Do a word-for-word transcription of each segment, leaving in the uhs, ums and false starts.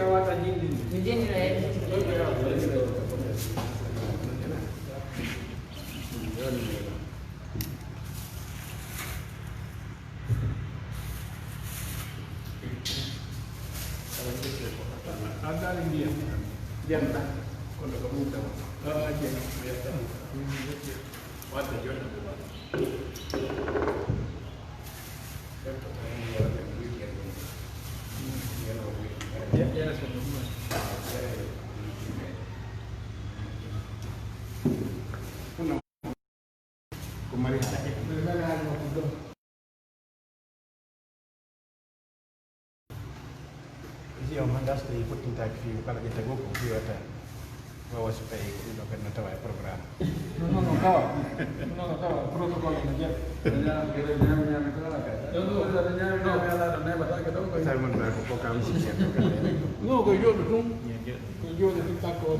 Mi jennino e Andani ndiyam. Ndiyam tan. Kono ko ɗum tan. Ah, ndiyam. Ndiyam tan. Wadde jonna ko wadde. Ko mari haaji. Si on hannde so tawi fottintaaki fii ko kala ƴetta goo ko fii wata wawa so tawi ko ɗum ɗo kadi no tawa e programme. Non, non, non, tawa. Non, non, tawa. Protocole no jeeya. Ñaami, ñaami, ñaami, ko ala kadi. Non, non. Ñaami, ñaami, ala ɗo neɓataake ɗo ko. Simon Ba ko programme si jeeya. Non, ko jooɗo tun. Ko jooɗo tun takko.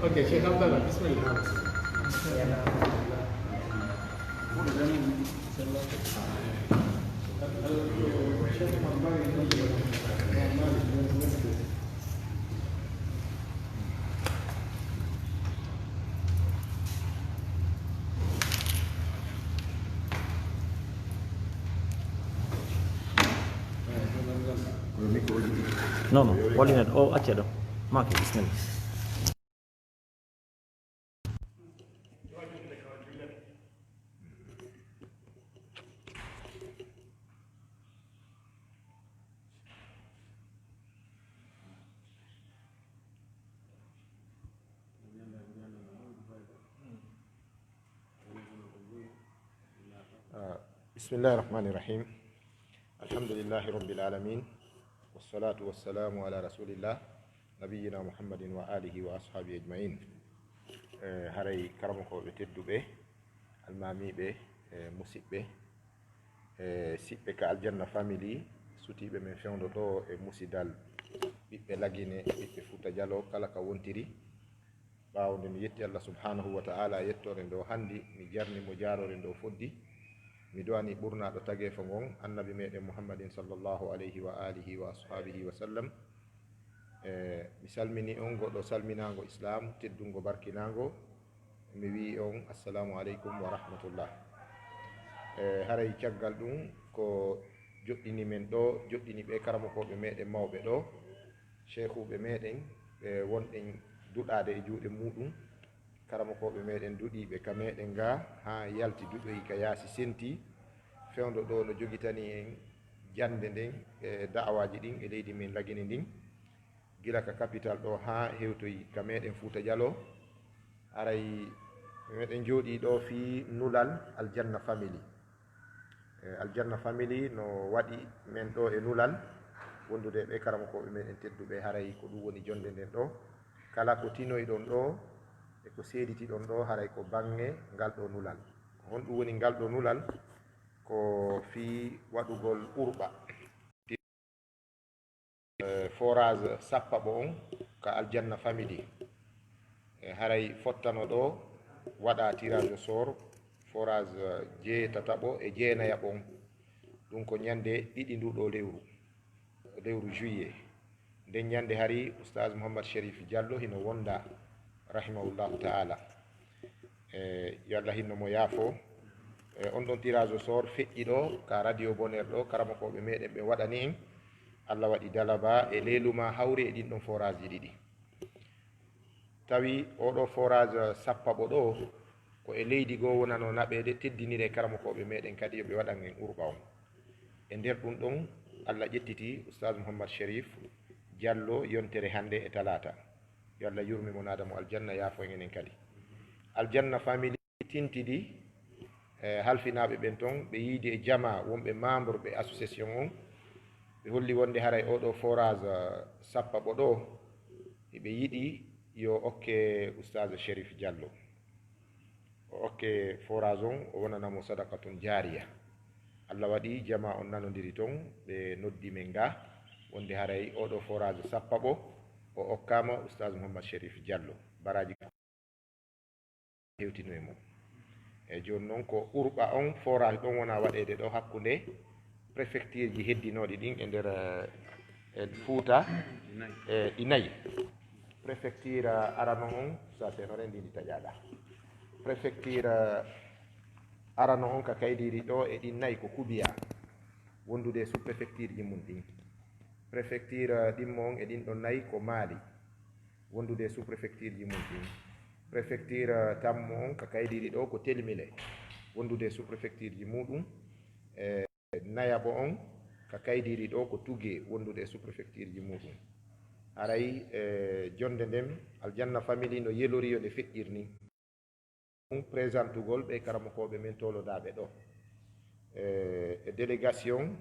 Ok, Cheikh Abdallah, bismillah. Non, non, wallinet o, acca ɗo. Maake, bismillah. Ah, bismillahi rahmani rahim. Alhamdulillahi rabbil alamin. Wassalatu wassalamu ala rasulillah, nabiyina Muhammadin wa alihi wa ashabihi ajmain. Eh, haray karamokooɓe tedduɓe, almaamiiɓe, eh, musiɓɓe, eh, siɓɓe ka Aljanna Family, sutiiɓe men fewndo ɗo e musidal, ɓiɓɓe Lagine, ɓiɓɓe Fuuta Jalo, kala ka wontiri. Ɓaawo nde mi yetti Allah subhanahu wa ta'ala, yettoore nde o hanndi, mi jarni mo jaaroore nde o foddi. Mi du'ani ɓurnaaɗo tageefo ngon, Annabi meɗen Muhammadin sallallahu alayhi wa alihi wa ashabihi wa sallam. E, mi salmini on goɗɗo salminaango Islaam, teddungo, barkinaango. Mi wi'i on, "Assalaamu aleykum wa rahmatullah." E, haray caggal ɗum, ko joɗɗini men ɗo, joɗɗini ɓe karamokooɓe meɗen mawɓe ɗo, sheekuuɓe meɗen, ɓe wonɗen duɗaade e juuɗe muuɗum, karamokooɓe meɗen duɗiiɓe ka meɗen ga, haa yalti duɗoyi ka yaasi senti, fewndo ɗo no jogitani en jannde nden, e da'awaaji ɗin e leydi men Lagine ndin, gila ka kapital ɗo haa hewtoyi ka meɗen Fuuta Jalo. Haray meɗen jooɗii ɗo fii nulal Aljanna Family. E, Aljanna Family no waɗi men ɗo e nulal, wondude e ɓe karamokooɓe meɗen tedduɓe, haray ko ɗum woni jonnde nden ɗo. Kala ko tinoyɗon ɗo e ko seeditiɗon ɗo, haray ko baŋŋe ngal ɗo nulal. Ko honɗum woni ngal ɗo nulal? Ko fii waɗugol urɓa. Eh, forage sappaɓo on ka Aljanna Family. Eh, haray fottano ɗo waɗa tirage au sort forage, eh, jeetataɓo e jeenayaɓo on. Ɗum ko ñande ɗiɗi ndu ɗo lewru, lewru juillet. Nden ñande hari Oustaz Mouhammad Chérif Diallo hino wonda, rahimahullahu ta'ala. E, yo Allah hinno mo yaafo. E, on ɗon tirage au sort feƴƴi ɗo ka Radio Bonheur ɗo, karamokooɓe meɗen ɓe waɗani en. Allah waɗi dalaba e leeluma hawri e ɗin ɗon forage ji ɗiɗi. Tawi oɗo forage sappaɓo ɗo, ko e leydi goo wonano naɓeede, teddinire karamokooɓe meɗen kadi yo ɓe waɗan en urɓa on. E nder ɗum ɗon, Allah ƴettiti Oustaz Mouhammad Chérif Diallo yontere hannde e talaata. Yo Allah yurme mo, naada mo aljanna, yaafo en enen kadi. Aljanna Family tintidi, eh, halfinaaɓe ɓen ton, ɓe yiidi e jamaa wonɓe membre ɓe association on, ɓe holli wonde haray oɗo forage, eh, sappaɓo ɗo, ɓe yiɗi yo okke Oustaz Chérif Diallo. O okke forage on, o wonana mo sadaqatun jaariya. Allah waɗi jama on nanodiri ton, ɓe noddi men ga, wonde haray oɗo forage sappaɓo, o okkama Oustaz Mouhammad Chérif Diallo. Baraji hewtino e mum. E jooni noon ko Urɓa on, forage ɗon wona waɗeede ɗo hakkunde préfecture ji heddinooɗi ɗin e nder, eh, e Fuuta, e ɗi nayi. Préfecture arano on, sa seno ren ndi ndi taƴaɗa. Préfecture arano on ka Kaydiri ɗo e ɗin nayi ko Kubiya, wondude e sous-préfecture ji mum ɗin. Préfecture ɗimmo on e ɗin ɗon nayi ko Maali, wondude e sous-préfecture ji mum ɗin. Préfecture tammo on ka Kaydiri ɗo ko Telmile, wondude e sous-préfecture ji muɗum. E nayaɓo on ka Kaydiri ɗo ko Tuge, wondude e sous-préfecture ji muɗum. Haray, e, jonde nden, Aljanna Family no yelori yo nde feƴƴir ni. Ɗum présentugol ɓe karamokooɓe men tolodaaɓe ɗo. E, e délégation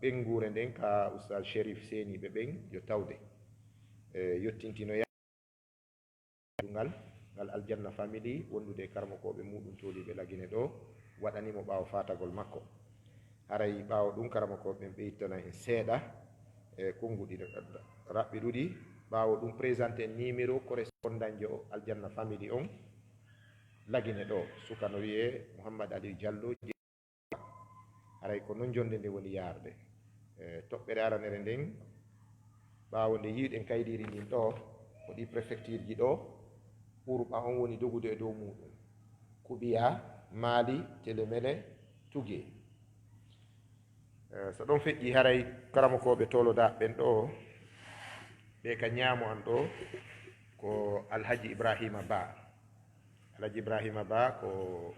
ɓeynguure nden ka Oustaz Chérif seeniiɓe ɓen yo tawde. E, yottintinoya ngal, ngal Aljanna Family wondude e karamokooɓe muɗum toliiɓe Lagine ɗo, waɗani mo ɓaawo faatagol makko. Haray ɓaawo ɗum karamokooɓe ɓen ɓe ittana en seeɗa e konnguɗi raɓɓiɗuɗi. Ɓaawo ɗum présenté numéro correspondant jo Aljanna Family on Lagine ɗo, suka no wiyee Mouhammad Aliou Diallo. Haray ko non jonde nde woni yaarde. E, toɓɓere aranere nden, ɓaawo nde yiiɗen Kaydiri ndin ɗo, ko ɗi préfecture ji ɗo, Urɓa on woni dogude e dow muɗum. Kubiya, Maali, Telemele, Tuge. E, so ɗon feƴƴi, haray karamokooɓe tolodaaɓe ɓen ɗo, ɓe ka ñaamo an ɗo, ko Alhaji Ibrahima Ba. Alhaji Ibrahima Ba ko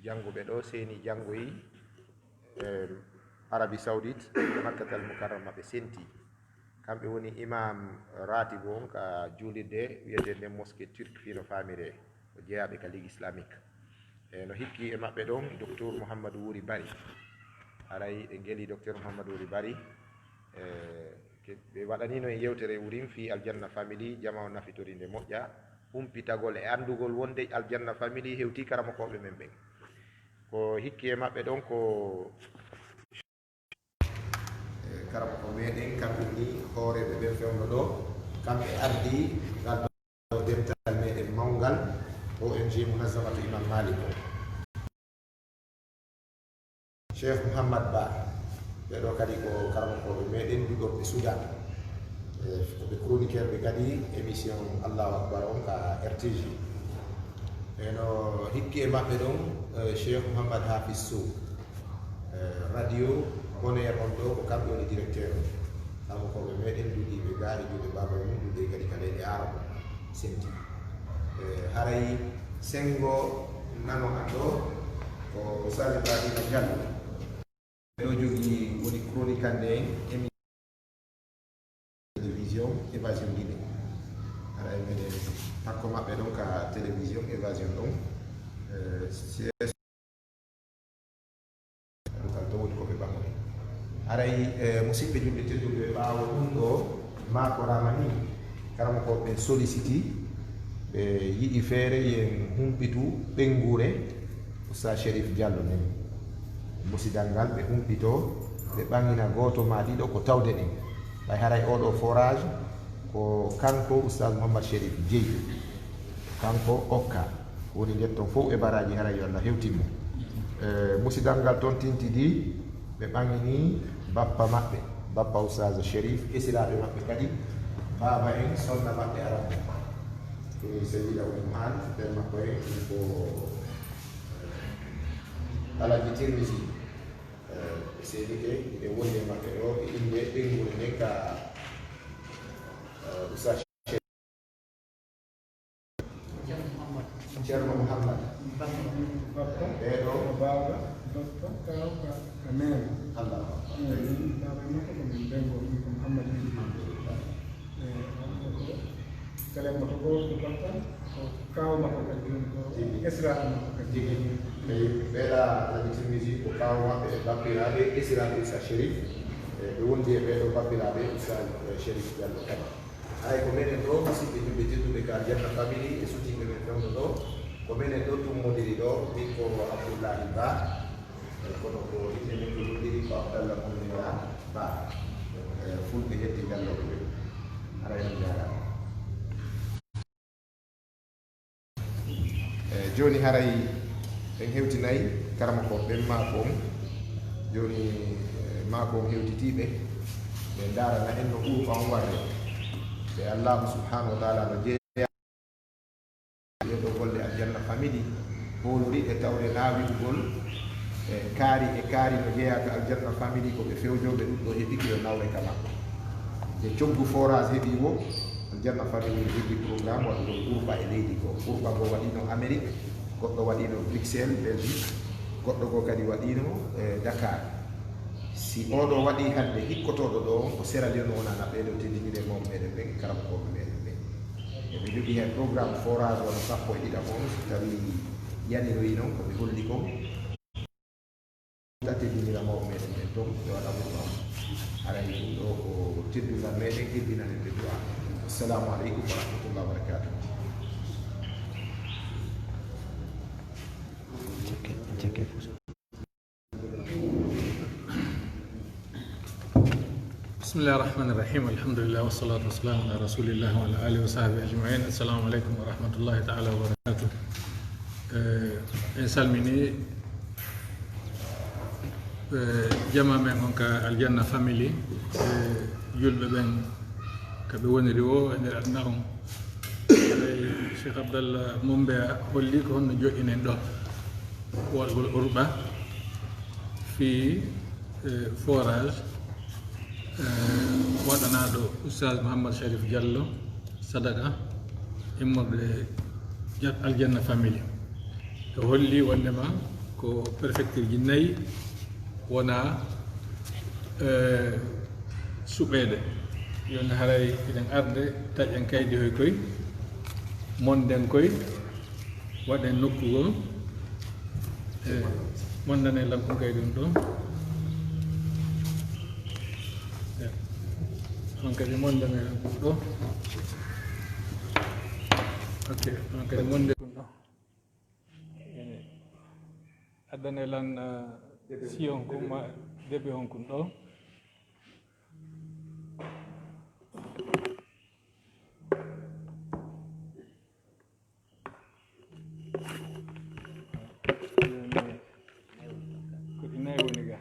jannguɓe ɗo, seeni janngoyi, e, Arabie Saoudite, Makkatal Mukarrama, ɓe senti. Kamɓe woni imam ratibu on ka juulirde wiyeteende mosquée turque fii no faamiree, o jeyaaɓe ka Ligue Islamique. E, no hikki e maɓɓe ɗon, Docteur Mouhamadou Wuri Bari. Haray ɓe ngeli Docteur Mouhamadou Wuri Bari. E, ke-, ɓe waɗanino en yewtere wurin fii Aljanna Family, jama o nafitori nde moƴƴa, humpitagol e anndugol wonde Aljanna Family hewti karamokooɓe men ɓen. Ko hikki e maɓɓe ɗon ko, e, karamoko meɗen, kamɓe ni hooreeɓe ɓen fewndo ɗo, kamɓe ardi ngal dental meɗen mawngal, O N G Munazamatu Imam Malik o. Cheikh Mouhammad Ba, ɓeɗo kadi ko karamokooɓe meɗen duɗorɓe Sudan. E, ko ɓe chroniqueur ɓe kadi émission Allahu Akbar on ka R T G. E no hikki e maɓɓe ɗon, e, Cheikh Mouhammad Hafiz Sow, e, radio Bonheur on ɗo, ko kamɓe woni directeur. Karamokooɓe meɗen duɗiiɓe ga e juuɗe baaba mum, duɗe kadi ka leyɗe Arab. Senti. E, haray senngo nano an ɗo ko Oustaz Ibrahima Diallo. Ɓeɗo jogii woni chroniquande en émi-, télévision Évasion Guinée. Haray meɗen takko maɓɓe ɗon ka télévision Évasion ɗon. E, Dugal to woni ko ɓe ɓamori. Haray, e, musidɓe julɓe tedduɓe, ɓaawo ɗum ɗo maakoraama ni, karamokooɓe ɓen solliciti, ɓe yiɗi feere yen humpitu ɓeynguure Oustaz Chérif Diallo nden. Musidal ngal ɓe humpito, ɓe ɓaŋina gooto maa ɗiɗo ko tawde ɗen. Ɓay haray oɗo forage ko kanko Oustaz Mouhammad Chérif jeyi, kanko okka. Woni nden ton fof e baraaji, haray yo Allah hewtin mo. E, musidal ngal toon tintidi, ɓe ɓaŋini bappa maɓɓe, bappa Oustaz Chérif, esiraaɓe maɓɓe kadi, baaba en, sonna maɓɓe arabɓe. Ko Seydina Oumar Anne, ɓen makko en, ɗum ko, e, Alaji Tirmisi. E, seenike, e wonde maɓɓe ɗo, e innde ɓeynguure nden ka, e, Oustaz Ceerno Mouhammad. Ceerno Mouhammad. Bappa. Ɓee ɗo? Ko baaba, bappa, kaaw, ka, ka neene. Allahu Akbar. Eyi, min baaba e makko ko min Benngo, min ko Mouhammad Idi. Alhamdulillah. Eyi, on ko, ko kalen makko gooto ko bappa, ko kaaw makko kadi, jooni ko esiraaɓe makko kadi. Tigi. Eyi, ɓee ɗa Alaji Tirmisi ko kaaw maɓɓe e bappiraaɓe, esiraaɓe Oustaz Chérif. E, ɓe wondi e ɓee ɗo bappiraaɓe Oustaz, e, Chérif Diallo kadi. Haray ko menen ɗo, musidɓe julɓe tedduɓe ka Aljanna Family e sutiiɓe men fewndo ɗo, ko menen ɗo tummude Yo, min ko Abdullahi Ba, eh, kono ko innde men ko lulliri ko Abdallah Mummiya Ba, eh, fulɓe heddi Jallo ɓe. Aray on jaaraama. Eh, jooni haray en hewtinay karamokooɓe ɓen maako on. Jooni, eh, maako on hewtitii ɓe, ɓe ndaarana en no ɓuru on warde. Ɓe Allaahu subhanahu wa taala no jeeya ɗee ɗoo golle Aljanna Family, hoolori e tawde naa wi'ugol e kaari e kaari no jeyaa ka Aljanna Family, ko ɓe fewjooɓe ɗum ɗoo heɓi ko yo nawre ka maɓɓe. Nde coggu forage heɓi woo, Aljanna Family jogii programme waɗugol gurba e leydi goo. Gurba goo waɗiino Amérique, goɗɗo waɗiino Bruxelles, Belgique, goɗɗo goo kadi waɗiino, eh, Dakar. Si oo ɗoo waɗii hannde, hikkotooɗo ɗoo on ko Sierra Leone wonana ɓee ɗoo teddindirɓe mawɓe meɗen ɓen, karamokooɓe meɗen ɓen. Eɓe jogii hay programme forage wano sappo e ɗiɗaɓo on, so tawii yaniroyi non ko ɓe holli kon. Teddindirɓe mawɓe meɗen ɓen ton, ɓe waɗa ɗum ɗon. Haray ɗum ɗoo ko teddungal meɗen, hebbinanen ɓe du'a. Assalamu aleykum wa rahmatullahi wa barakatuh. بسم الله الرحمن الرحيم. الحمد لله والصلاة والسلام على رسول الله وعلى آله وصحبه أجمعين. السلام عليكم ورحمة الله تعالى وبركاته. Eh, en salmini, eh, jama men on ka Aljanna Family, eh, julɓe ɓen ka ɓe woniri woo e nder aduna on. Haray Cheikh Abdallah Mumbeya holli ko honno joɗɗinen ɗoo waɗugol urba fii, eh, forage, eh, waɗanaaɗo Oustaz Mouhammad Sharif Diallo, Sadaka, immorde Jat-, Aljanna Family. O holli wondema ko préfecture ji nayi wona, eh, suɓeede. Yoni haray hiɗen arde taƴen kaydi hoy koy, monden koy, waɗen nokku goo. Eh, mondane lan kon kaydi on ɗoo. Eh, on kadi mondane lan kon ɗoo. Ok, on kadi monde kon ɗoo. Ene addane lan, eh, si on kun ma debe on kun ɗoo. Ko ɗi nayi woni ga.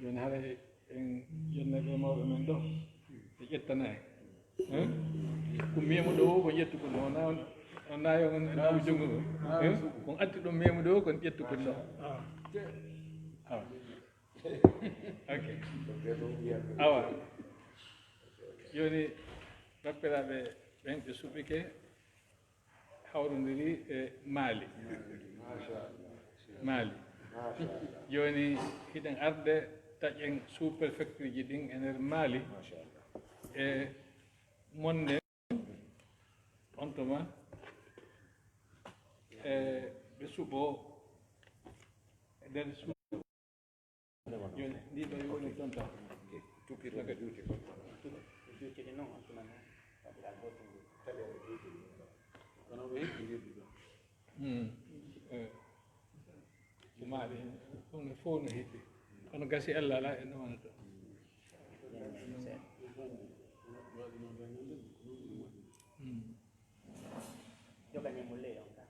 Jooni haray en jonnay ɓe mawɓe men ɗoo, ɓe ƴettana en. Hein? Ko memuɗo o, ko ƴettu kon ɗoo, wona on, on nayo on, on nayo junngo ɗoo. Hein? Kon atti ɗum memuɗo o, kon ƴettu kon ɗoo. Ah. Awa. Ok. Awa. Jooni, bappiraaɓe ɓen ɓe suɓike, hawrondiri e Mali. Mali. Jooni, hiɗen arde taƴen sous-préfecture ji ɗin e nder Mali. E monde on tuma, e ɓe suɓo e nder su-, Jooni, ndi ɗo woni toon tan. Juutiri noon, on tuma noon, waɗiraa gooto ngol. Kono ɓe heɓi wirdu ɗo. Hmm. Eh. Ɗum maa ɗi, ɗum ne fof no heɓi. Kono gasi Allah alaa e ɗum wonata. Hmm. Joganii mo ley on tan.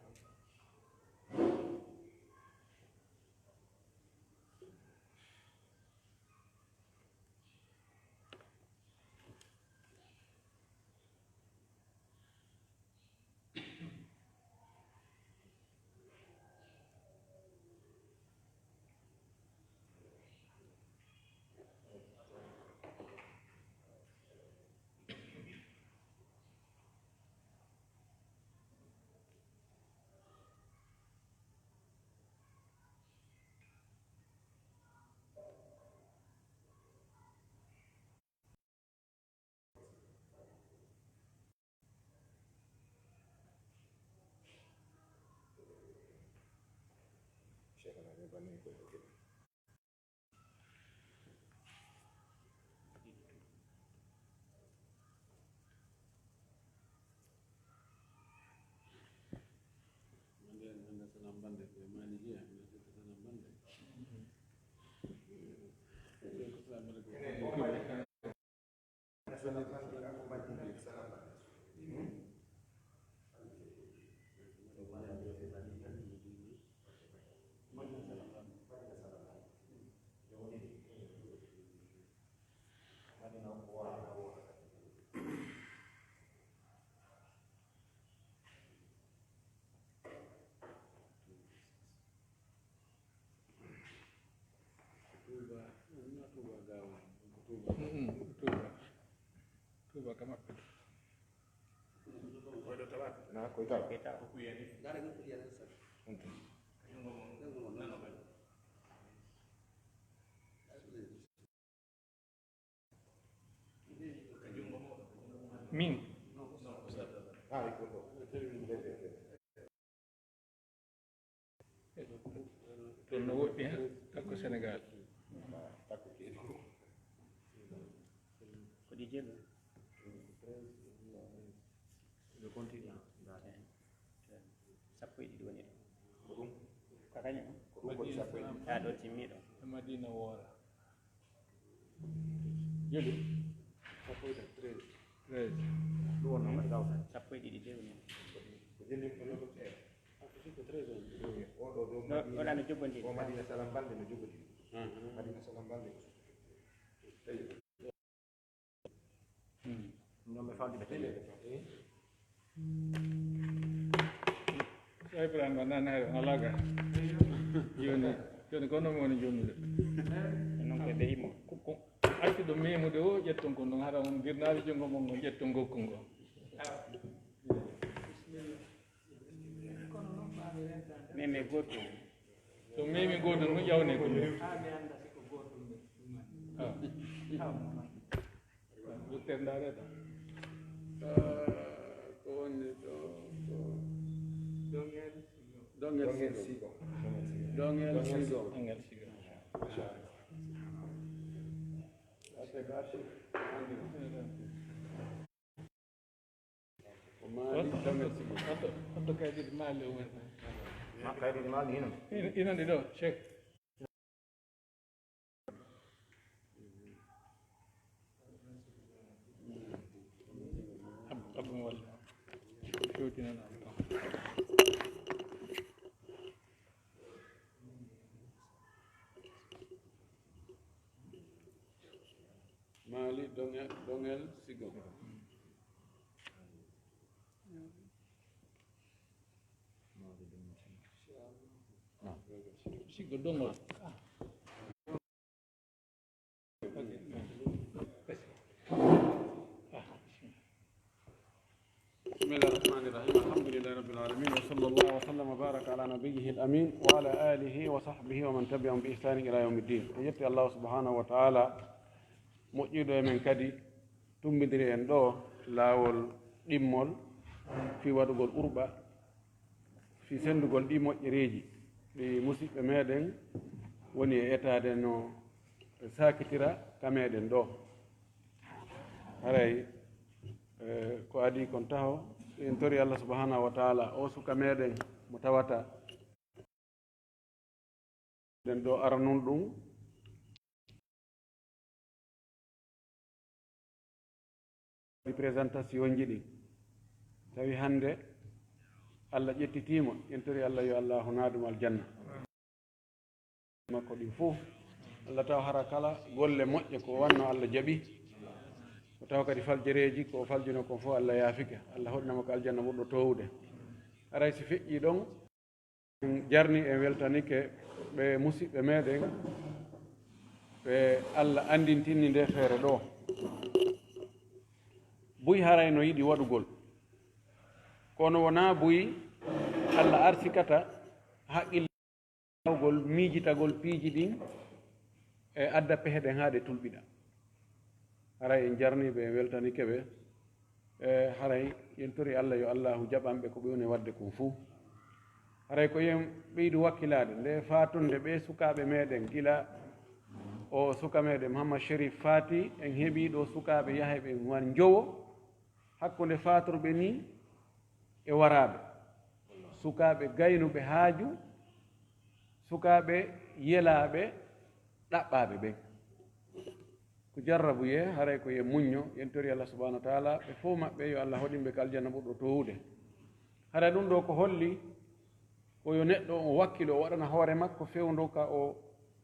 Tuuba, Tuuba gaawol, Tuuba. Mm, Tuuba. Tuuba ka maɓɓe. Na koy tawa. Min. Toon no woɗɗi, hen takko Sénégal. Ko ɗi jeeɗi. Sappo e ɗiɗi woni ɗo. Ko ɗum? Ko kañum? Ko ɗum woni sappo e ɗiɗi. Haa ɗo timmi ɗo. E Madina woora. Joli. Sappo e tati, treize. Treize. Ɗum wonno waɗi ɗaw tan. Sappo e ɗiɗi de woni. Ko joli ko ɗo ɗo. Ah, ko sikko treize on. Wi, o ɗo ɗo. Ɗo, Madina, ɗo no joggondiri. O Madina Salam Balde no joggondiri. Mhm. Madina Salam Balde ko sikko treize. Hmm. Ñoom ɓe falde ɓe tele. Ibrahima nanaare alaga. Joni, joni ko non woni joni de. Non ko de imo. Ko, ko accu ɗo memude o ƴetton ko non hara on girnaali jungo mon on ƴetton gokku ngo. Meme goto. So memi goto no ƴawne ko. Ah. Docteur Ndaareta. Ah, ko woni ɗo, ko Dongel Sigo. Dongel Sigo. Dongel Sigo. Dongel Sigo. Ko Mali, Dongel Sigo. Hoto, hoto kaydi Mali o woni. Ma kaydi Mali hino. Ina, ina ɗi ɗo, Cheikh. Ab-, Abou Wal. Fewtinan am ɗo. Mali, Dongel, Dongel Sigo. Sigo Dongol. بسم الله الرحمن الرحيم. الحمد لله رب العالمين. وصلى الله وسلم وبارك على نبيه الأمين وعلى آله وصحبه ومن تبعهم بإحسان إلى يوم الدين. En yetti Allah subhanahu wa ta'ala, moƴƴiiɗo e men kadi, tummbindiri en ɗo laawol ɗimmol fii waɗugol urɓa, fii senndugol ɗii moƴƴereeji ɗi musiɓɓe meɗen woni e etaade no saakitira ka meɗen ɗo. Haray, eh, ko adii kon taho, en tori Allah subhanahu wa ta'ala, o suka meɗen mo tawata ɗen ɗo aranun ɗum. Ɗi présentation ji ɗin. Tawi hannde Allah ƴettitiima, en tori Allah yo Allah hunaɗum aljanna. Makko ɗin fof. Allah taw hara kala golle moƴƴe ko wanno Allah jaɓi. Ko taw kadi faljereeji ko o faljuno kon fof Allah yaafike. Allah hoɗinama ko aljanna ɓurɗo toowude. Haray si feƴƴi ɗon, en jarni, en weltanike ɓe musiɓɓe meɗen, ɓe Allah anndintinni nde feere ɗo. Buy haray no yiɗi waɗugol, kono wonaa buy Allah arsikata haqqille. Waawgol miijitagol piiji ɗin e adda pehe ɗen haa ɗe tulɓina. Haray en jarnii ɓe, en weltanike ɓe. E haray en tori Allah yo Allahu jaɓan ɓe ko ɓe woni waɗde kon fuu. Haray ko yen ɓeydu wakkilaade nde faatunde ɓee sukaaɓe meɗen, gila o suka meɗen Muhammad Sherif faati, en heɓii ɗo sukaaɓe yahay ɓen wan njowo, hakkunde faatorɓe nii e waraaɓe, sukaaɓe gaynuɓe haaju, sukaaɓe yelaaɓe ɗaɓɓaaɓe ɓen. Ko jarrabu ye, haray ko ye muñño, yen tori Allah subhanahu wa taala, ɓe fof maɓɓe yo Allah hoɗin ɓe ka aljanna ɓurɗo towude. Haray ɗum ɗo ko holli ko yo neɗɗo o wakkilo, o waɗana hoore makko fewndo ka o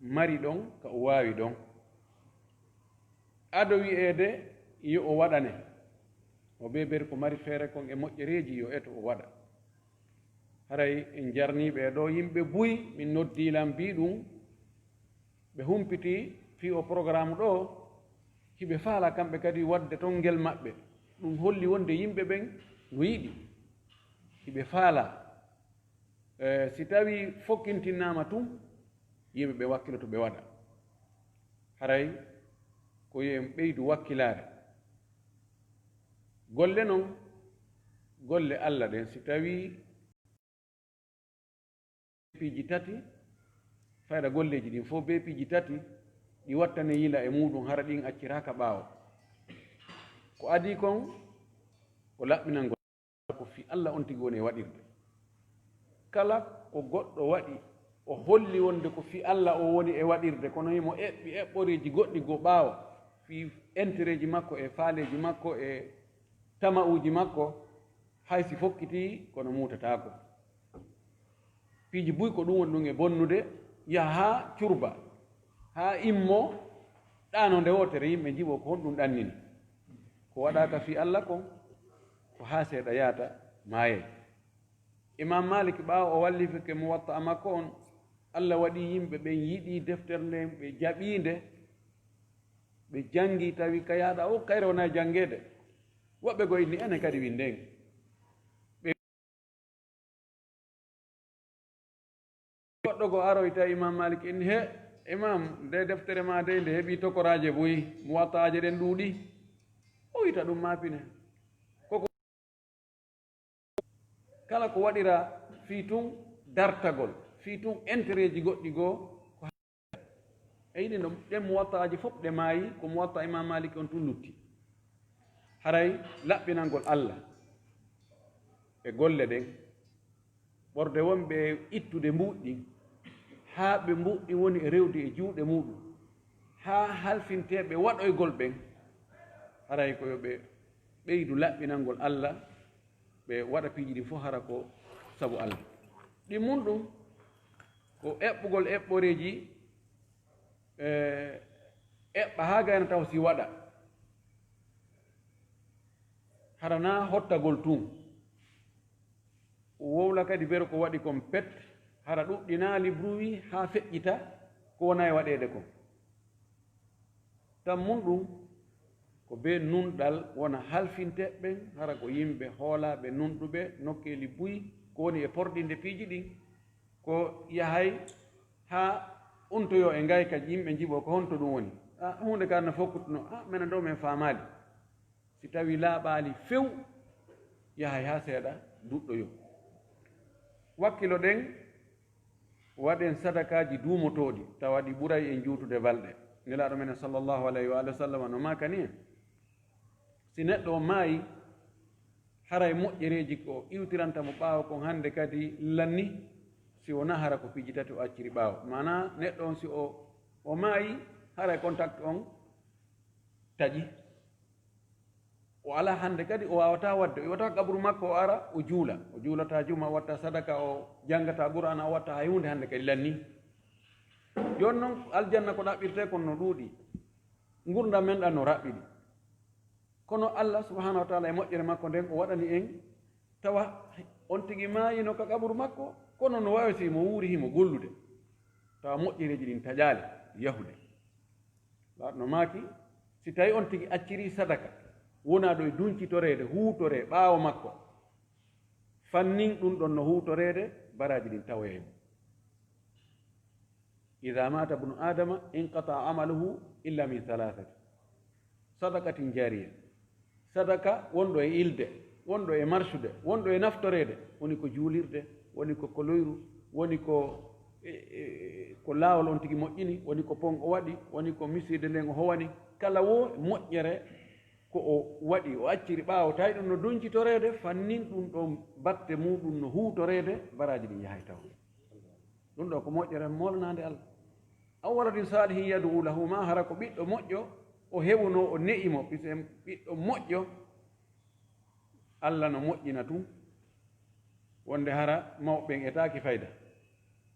mari ɗon, ka o waawi ɗon. Ado wi'eede yo o waɗane, o bee beri ko mari feere kon e moƴƴereeji yo eto o waɗa. Haray en jarnii ɓee ɗoo yimɓe buy, min noddii lan bii ɗum, ɓe humpitii fii o programme ɗoo, hiɓe faalaa kamɓe kadi waɗde ton ngel maɓɓe. Ɗum holli wonde yimɓe ɓen no yiɗi, hiɓe faalaa. Eh, si tawii fokkintinnaama tun, yimɓe ɓe wakkiloto ɓe waɗa. Haray ko yo en ɓeydu wakkilaare. Golle non, golle Alla ɗen, si tawii piiji tati, fayda golleeji ɗin fof bee piiji tati, ɗi wattane yila e muuɗum, hara ɗin acciraaka ɓaawo. Ko adii kon, ko laɓɓinangol ko fii Alla on tigi woni e waɗirde. Kala ko goɗɗo waɗi, o holli wonde ko fii Alla o woni e waɗirde, kono himo eɓɓi eɓɓoreeji goɗɗi goo ɓaawo, fii entereeji makko e faaleeji makko e tama'uuji makko, hay si fokkitii, kono muutataako. Piiji buy ko ɗum woni ɗum e bonnude, yaha haa curba, haa immo, ɗaano nde wootere, yimɓe njiɓoo ko honɗum ɗannini. Ko waɗaaka fii Alla kon, ko haa seeɗa yaata maayee. Imaam Maalik, ɓaawo o wallifike Muwatta makko on, Alla waɗi yimɓe ɓen yiɗi deftere nden, ɓe jaɓi nde, ɓe janngi, tawi ka yaaɗa o kayre wona e janngeede. Woɓɓe goo inni enen kadi winnden. Ɓe goɗɗo goo aroy tawi Imaam Maalik inni, "He, Imaam, nde deftere maa dey nde heɓi tokoraaje buy, Muwattaaje ɗen ɗuuɗi." O wi'ata ɗum maa pine. Koko kala ko waɗira fii tun dartagol, fii tun entereeji goɗɗi goo, ko e yiɗi no ɗen Muwattaaji fof ɗe maayi, ko Muwatta Imaam Maalik on tun lutti. Haray laɓɓinangol Alla e golle ɗen, ɓorde wonɓe e ittude mbuuɗi ɗin, haa ɓe mbuuɗi ɗin woni e rewde e juuɗe muuɗum, haa halfinteeɓe waɗoygol ɓen, haray ko yo ɓe ɓeydu laɓɓinangol Alla, ɓe waɗa piiji ɗin fof hara ko sabu Alla. Ɗi mun ɗum ko eɓɓugol eɓɓoreeji, e, eɓɓa haa gayna taw si waɗa. Hara naa hottagol tun. Wowla kadi bero ko waɗi kon pet, hara ɗuɗɗinaali bruwi haa feƴƴita ko wona e waɗeede kon. Tan mun ɗum, ko bee nunɗal wona halfinte ɓen, hara ko yimɓe hoolaaɓe nunɗuɓe nokkeeli buy, ko woni e porɗinde piiji ɗin, ko yahay haa untoyoo e ngayka, yimɓe njiɓoo ko honto ɗum woni. A, huunde ka no fokkutuno, a, menen ɗo men faamaali. Si tawii laaɓaali few, yahay haa seeɗa duɗɗoyoo. Wakkilo ɗen, waɗen sadakaaji duumotooɗi, tawa ɗi ɓuray en juutude balɗe. Nelaaɗo men sallallahu alayhi wa alihi wa sallam no maakani en, si neɗɗo on maayi, haray moƴƴereeji ko iwtiranta mo ɓaawo kon hannde kadi lanni, si wonaa hara ko piiji tati o acciri ɓaawo. Maanaa neɗɗo on si o, o maayi, haray contact on taƴi. O alaa hannde kadi, o waawataa waɗde, o iwata qabru makko, o ara, o juula. O juulataa juma, o watta sadaka, o janngataa Qur'aana, o watta hay huunde hannde kadi lanni. Jooni non, aljanna ko ɗaɓɓirtee kon no ɗuuɗi. Ngurndan men ɗan no raɓɓiɗi. Kono Allah subhanahu wa ta'ala e moƴƴere makko nden, o waɗani en tawa on tigi maayino ka qabru makko, kono no waawi si mo wuuri himo gollude. Tawa moƴƴereeji ɗin taƴaali yahude. Laatno maaki, si tawi on tigi acciri sadaka, wona ɗo e duncitoreede, huutoree ɓaawo makko, fannin ɗum ɗon no huutoreede, baraaji ɗin tawoyay mo. Ida mata bnu adama inqata amaluhu illa min thalathati, sadaqatin jariya, sadaka wonɗo e ilde, wonɗo e marsude, wonɗo e naftoreede, woni ko juulirde, woni ko koloyru, woni ko, e, e, ko laawol on tigi moƴƴini, woni ko pon o waɗi, woni ko misirde nden o howani, kala wo moƴƴere ko o waɗi, o acciri ɓaawo, tawi ɗum no duncitoreede, fannin ɗum ɗon batte muuɗum no huutoreede, baraaji ɗin yahay taw. Ɗum ɗo ko moƴƴere molanaande Allah. Aw waladin salihin yad'u lahu, ma hara ko ɓiɗɗo moƴƴo o heɓuno, o ne'i mo, puisque ɓiɗɗo moƴƴo Allah no moƴƴina tun. Wonde hara mawɓe ɓen etaaki fayda.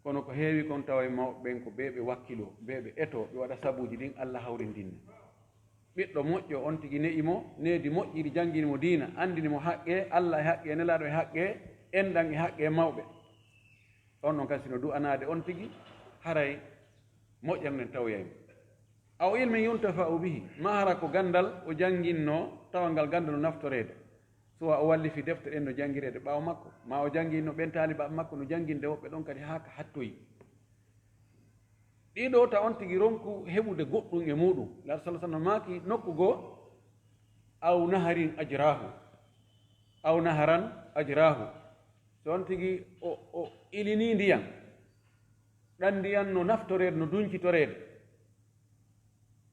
Kono ko heewi kon tawa e mawɓe ɓen ko ɓe ɓe wakkiloo, ɓe ɓe etoo, ɓe waɗa sabuuji ɗin Allah hawrindinna. Ɓiɗɗo moƴƴo on tigi ne'i mo, needi moƴƴiri, janngini mo diina, anndini mo haqqee Allah e haqqee Nelaaɗo e haqqee enɗan e haqqee mawɓe. On ɗon kadi si no du'anaade on tigi, haray moƴƴere nden tawoyay mo. Aw ilmin yuntafa'u bihi, ma hara ko ganndal o jannginnoo, tawa ngal ganndal no naftoreede. Suwa o wallifi defte ɗen no janngireede ɓaawo makko, ma o jannginno ɓen taalibaaɓe makko no jannginde woɓɓe ɗon kadi haa ka hattoyi. Ɗiɗo, ta on tigi ronku heɓude goɗɗum e muɗum. Laata sallallahu alaihi wasallam maaki nokku goo, aw naharin ajrahu, aw naharan ajrahu. So on tigi o, o ilinii ndiyan, ɗan ndiyan no naftoreede, no duncitoreede.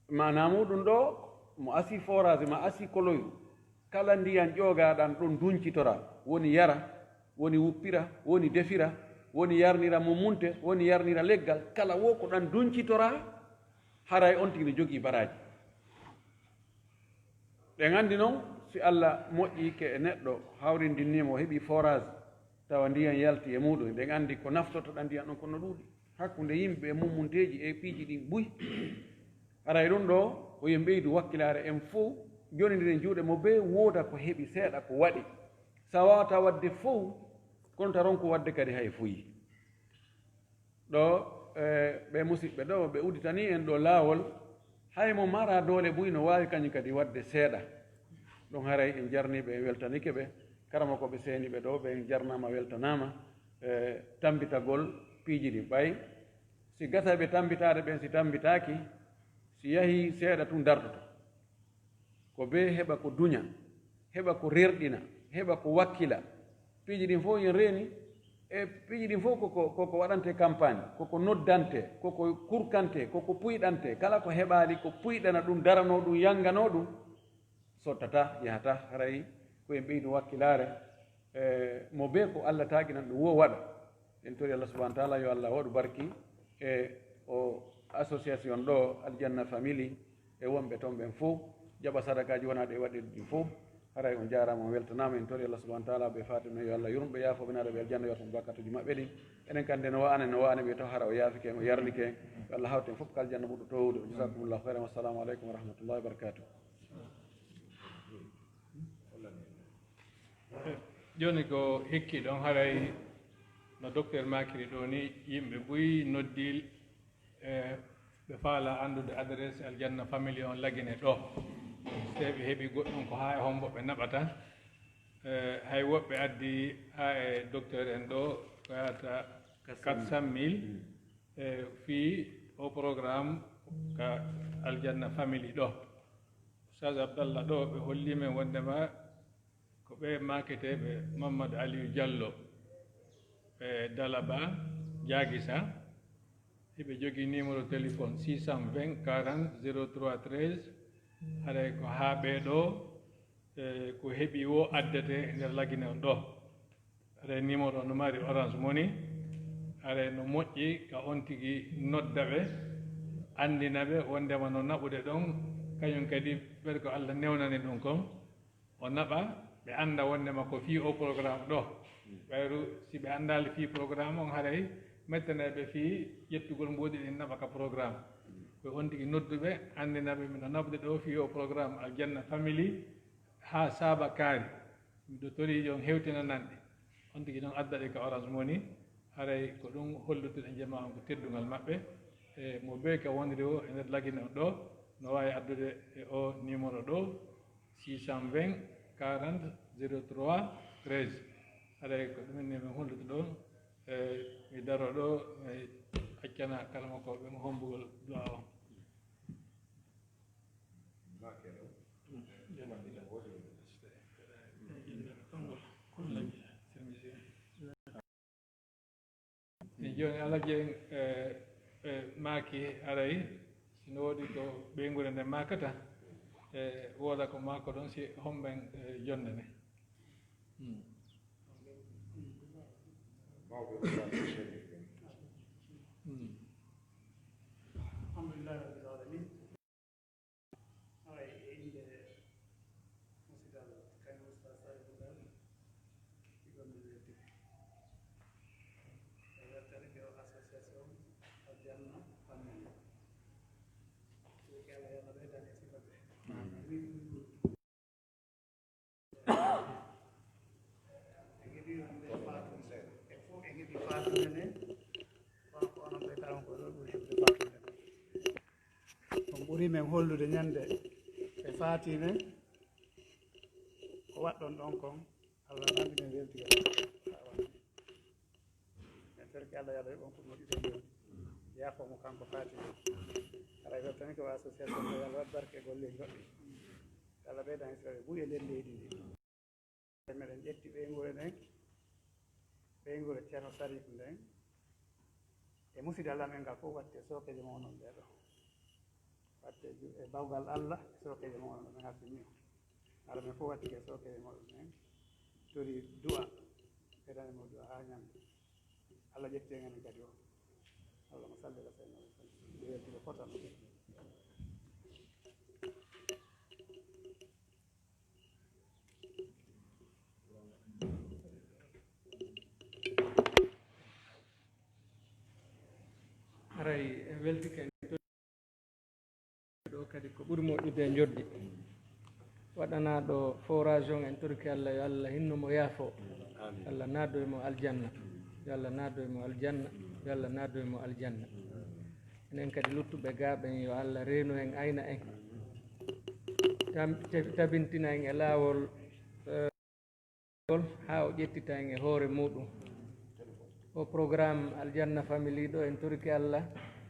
Maanaa muɗum ɗo, mo asii forage, ma asii koloyru, kala ndiyan ƴoogaɗan ɗon duncitoraa, woni yara, woni wuppira, woni defira, woni yarnira mummunte, woni yarnira leggal, kala wo ko ɗan duncitoraa, haray on tigi no jogii baraaji. Ɗen anndi non, si Allah moƴƴiike e neɗɗo, hawrindinniimo, o heɓii forage, tawa ndiyan yalti e muɗum, ɗen anndi ko naftortoɗaa ndiyan ɗon ko no ɗuuɗi. Hakkunde yimɓe e mummunteeji e piiji ɗin buy. Haray ɗum ɗo, ko yo en ɓeydu wakkilaare en fow, jonindiren juuɗe mo bee wooda ko heɓi seeɗa ko waɗi. Sa waawata waɗde fow, kono ta ronku waɗde kadi hay fuyi. Ɗo, e, ɓe musiɓɓe ɗo, ɓe udditanii en ɗo laawol, hay mo maraa doole buy no waawi kañum kadi waɗde seeɗa. Ɗum haray en jarnii ɓe, en weltanike ɓe. Karamokooɓe seeniiɓe ɗo, ɓe en jarnaama, weltanaama, e, tammbitagol piiji ɗin. Ɓay si gasay ɓe tammbitaade ɓen, si tammbitaaki, si yahii seeɗa tun dartoto. Ko bee heɓa ko duña, heɓa ko rerɗina, heɓa ko wakkila. Piiji ɗin fof yen reeni, e piiji ɗin fof koko, koko waɗante campagne, koko noddante, koko kurkante, koko puyɗante. Kala ko heɓaali ko puyɗana ɗum, daranoo ɗum, yannganoo ɗum, sottata, yahata, haray ko en ɓeydu wakkilaare. E, mo bee ko Allah taaginan ɗum wo waɗa. En tori Allah subhanahu wa taala yo Allah waɗu barki e o association ɗo, Aljanna Family, e wonɓe toon ɓen fof, jaɓa sadakaaji wonaaɗi e waɗirɗi ɗin fof. Haray on jaaraama, on weltanaama. En tori Allah subhanahu wa taala ɓe faati men, yo Allah yurmo ɓe, yaafo ɓe, naada ɓe aljanna, yorto barkatuuji maɓɓe ɗin. Enen kan nde no wa'ane, no wa'ane ɓe taw hara o yaafike en, o yarnike en. Yo Allah hawte en fof ka aljanna ɓurɗo toowude. Wa jazakumullahu khairan. Wassalamu aleykum wa rahmatullahi wa barakatuh. Jooni ko hikki ɗon, haray no docteur maakiri ɗo ni, yimɓe buy noddi, e, ɓe faala anndude adresse Aljanna Family on Lagine ɗo. So ɓe heɓi goɗɗum ko haa e hombo ɓe naɓata. E, hay woɓɓe addi haa e docteur en ɗo ko yahata quatre cent mille, e, fii o programme ka Aljanna Family ɗo. Oustaz Abdallah ɗo, ɓe holli men wondema ko ɓe maaketeeɓe Mamadou Aliou Diallo, ɓe Dalaba Diaguisa, hiɓe jogii numéro téléphone six cent vingt quarante zéro trois treize. Haray ko haa ɓee ɗo, e, ko heɓi wo addete e nder Lagine on ɗo. Haray numéro no mari Orange Money, haray no moƴƴi ka on tigi nodda ɓe, anndina ɓe wondema no naɓude ɗon, kañum kadi ɓen ko Allah newnani ɗum kon, o naɓa, ɓe annda wondema ko fii o programme ɗo. Ɓayru si ɓe anndaali fii programme on, haray mettanay ɓe fii ƴettugol mboodi ɗin naɓa ka programme. Ko on tigi noddu ɓe, anndina ɓe miɗo naɓude ɗo fii o programme Aljanna Family haa Saaba Kaari. Miɗo torii yo on hewtinanan ɗi. On tigi noon adda ɗi ka Orange Money. Haray ko ɗum hollutuɗen jamaa on ko teddungal maɓɓe. E mo bee ka woniri o e nder Lagine on ɗo, no waawi addude e o numéro ɗo, six cent vingt quarante zéro trois treize. Haray ko ɗum ni min hollude ɗon. E mi daro ɗo, mi accana kala mo ko ɓe mo hombugol du'a on. E jooni Alhaji en, e, e, maaki haray, si no woodi ko ɓeynguure nden maakata, e, wooda ko maako ɗon si homben, e, jonnde nde. Hmm. Mawɓe, Men hollude ñande ɓe faati men, ko waɗɗon ɗon kon, Allah nandi men weltigal. En torki Allah, yo Allah yoɓ on ko moƴƴi ɗon. Yaafo mo kanko faati men. Haray weltanike o association o, yo Allah waɗ barke e golleeji goɗɗi. Yo Allah ɓeydan Israel buy e nder leydi ndi. Meɗen ƴetti ɓeynguure nden, ɓeynguure Ceerno Sariif nden, e musidal amen ngal fof watti e sookeeje mon onon ɓee ɗoo. Watti e ju-, e bawgal Allah e sookeeje mon onon ɓe ngarti ni o. Hara men fof watti e sookeeje mon onon ɓen. Tori du'a, ɓeydane mo du'a haa ñande. Allah ƴetti en enen kadi o. Allahumma salli ala sayyidina Muhammad. Ɓe welti ɓe fota. Haray en weltike en ɗo kadi ko ɓuri moƴƴude e njoɓdi. Waɗanaaɗo forage on, en torike Allah, yo Allah hinno mo, yaafo. Allah naado e mo aljanna. Yo Allah naado e mo aljanna. Yo Allah naado e mo aljanna. Enen kadi luttuɓe gaa ɓen, yo Allah reenu en, ayna en. Tam-, te-, tabintina en e laawol, eh, haa o ƴettita en e hoore muɗum. O programme Aljanna Family ɗo, en torike Allah,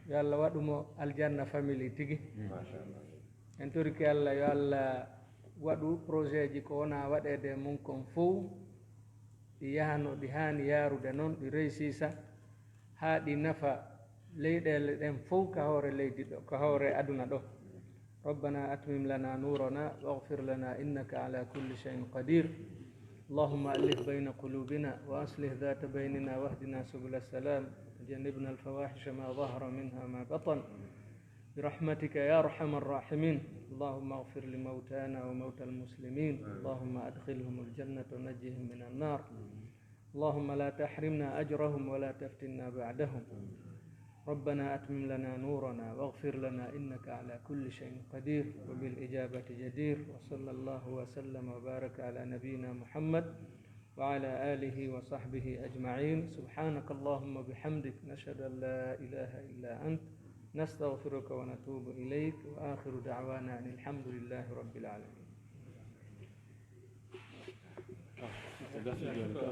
yo Allah waɗu mo Aljanna Family tigi. En torike Allah, yo Allah waɗu projet ji ko wona waɗeede e mum kon fow, ɗi yahano ɗi haani yaarude non, ɗi réussisa, haa ɗi nafa leyɗeele ɗen fow ka hoore leydi ɗo, ka hoore aduna ɗo. ربنا أتمم لنا نورنا واغفر لنا إنك على كل شيء قدير. اللهم ألف بين قلوبنا وأصلح ذات بيننا واهدنا سبل السلام وجنبنا الفواحش ما ظهر منها ما بطن برحمتك يا أرحم الراحمين. اللهم اغفر لموتانا وموتى المسلمين. اللهم أدخلهم الجنة ونجهم من النار. اللهم لا تحرمنا أجرهم ولا تفتنا بعدهم. ربنا أتمم لنا نورنا واغفر لنا إنك على كل شيء قدير وبالإجابة جدير. وصلى الله وسلم وبارك على نبينا محمد وعلى آله وصحبه أجمعين. سبحانك اللهم وبحمدك، نشهد أن لا إله إلا أنت، نستغفرك ونتوب إليك. وآخر دعوانا أن الحمد لله رب العالمين.